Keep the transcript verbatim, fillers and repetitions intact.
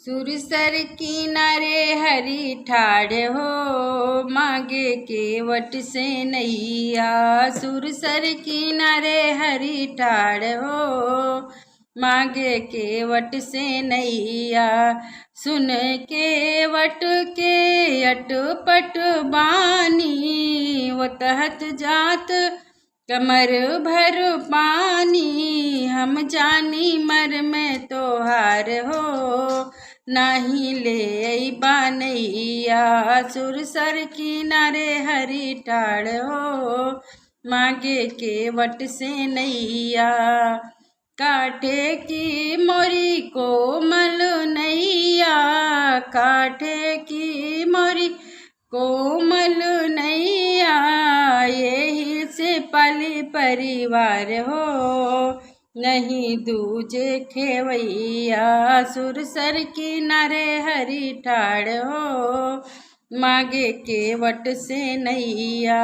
सुरसर किनारे हरि ठाढ़ हो, मागे केवट से नैया। सुरसर किनारे हरि ठाढ़ हो, मागे केवट से नैया। सुन केवट के अटपट बानी, ओतहत जात कमर भर पानी। हम जानी मरम तोहार हो, नाही ले अइबा नैया। सुरसर किनारे हरि ठाढ़ हो, मागे केवट से नैया। काठे की मोरी कोमल नैया, काठे की मोरी कोमल नैया, यही से पाली परिवार हो, नहीं दूजे खेवैया। सुरसर किनारे हरि ठाढ़ हो, मागे केवट से नैया।